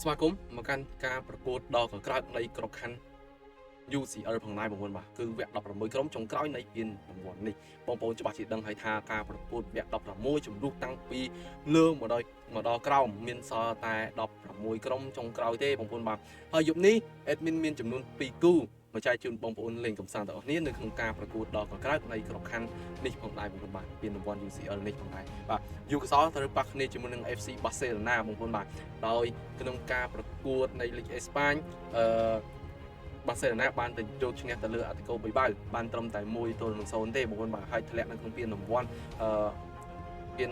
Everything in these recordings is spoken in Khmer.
ស្វាគមន៍មកកាន់ការប្រកួតដ៏កក្រើកនៃក្របខ័ណ្ឌ UCL ផងដែរបងប្អូនបាទគឺវគ្គ16ក្រុមចុងក្រោយនៃពានរង្វាន់នេះបងប្អូនច្បាស់ជាដឹងហើយថាការប្រកួតវគ្គ16ជំរុះតាំងពីលើមកដល់មកដល់ក្រោមមានសល់តែ16ក្រុមចុងក្រោយទេបងប្អូនបាទហើយយប់នេះ admin មានចំនួន2គូមកចែកជូនបងប្អូនលេងកម្សាន្តទាំងអស់គ្នានៅក្នុងការប្រកួតដ៏កក្រើកនៃក្របខ័ណ្ឌនេះផងដែរបងប្អូនបាទពានរង្វាន់ UCL នេះផងដែរបាទ Newcastle ត្រូវប៉ះគ្នាជាមួយនឹង FC Barcelona បងប្អូនបាទដោយក្នុងការប្រកួតនៃលីកអេស្ប៉ាញអឺបាសេឡូណាបានទៅយកឈ្នះទៅលើអាតិកូប៊ីបាល់បានត្រឹមតែ1ទល់នឹង0ទេបងប្អូនបាទហើយធ្លាក់នៅក្នុងពានរង្វាន់អឺពាន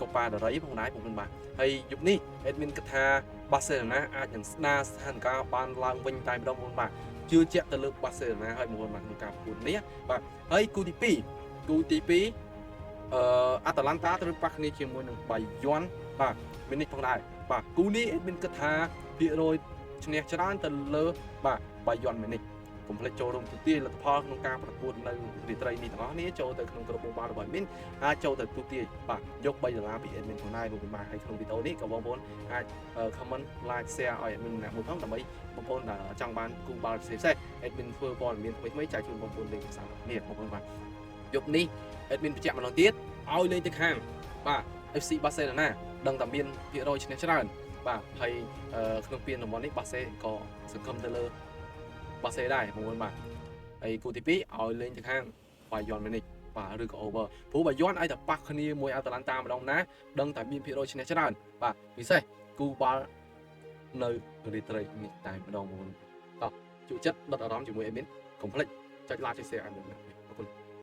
កូប៉ាដារីផងដែរបងប្អូនបាទហើយយប់នេះ admin គិតថាបាសេឡូណាអាចនឹងស្ដារស្ថានភាពបានឡើងវិញតែម្ដងបងប្អូនបាទជឿជាក់ទៅលើបាសេឡូណាហើយបងប្អូនបាទក្នុងការប្រកួតនេះបាទហើយគូទី2គូទី2អឺអាតាឡាន់តាត្រូវប៉ះគ្នាជាមួយនឹងបាយ័នបាទមាននេះផងដែរបាទគូនេះ admin គិតថាភាគរយឈ្នះច្រើនទៅលើបាទបាយ័នមីនិកកុំភ្លេចចូលរួមទូទាយលទ្ធផលក្នុងការប្រកួតនៅរាត្រីនេះទាំងអស់គ្នាចូលទៅក្នុងក្រុមបងរបស់ admin អាចចូលទៅទូទាយបាទយក3ដុល្លារពី admin ផងដែរបងប្អូនបាទហើយក្នុងវីដេអូនេះក៏បងប្អូនអាច comment like share ឲ្យ admin ម្នាក់មួយផងដើម្បីបងប្អូនដែលចង់បានគូបាល់ផ្សេងៗ admin ធ្វើព័ត៌មានថ្មីៗចែកជូនបងប្អូនលេងកម្សាន្តគ្នាបងប្អូនបាទយប់នេះ admin បញ្ជាក់ម្ដងទៀតឲ្យលេងទៅខាងបាទ FC Barcelona ដឹងតែមានភាគរយឈ្នះច្រើនបាទហើយក្នុងពានរង្វាន់នេះបាសេក៏សង្ឃឹមទៅលើបាសេដែរបងប្អូនបាទហើយគូទី2ឲ្យលេងទៅខាងបាយ័នមីនិកបាទឬក៏ over ព្រោះបាយ័នឲ្យតែប៉ះគ្នាមួយអាតាឡាន់តាម្ដងណាដឹងតែមានភាគរយឈ្នះច្រើនបាទពិសេសគូបាល់នៅរាត្រីនេះតែម្ដងបងប្អូនតោះជួបចិត្តដិតអារម្មណ៍ជាមួយ admin កុំភ្លេចចុច like ចុច share admin។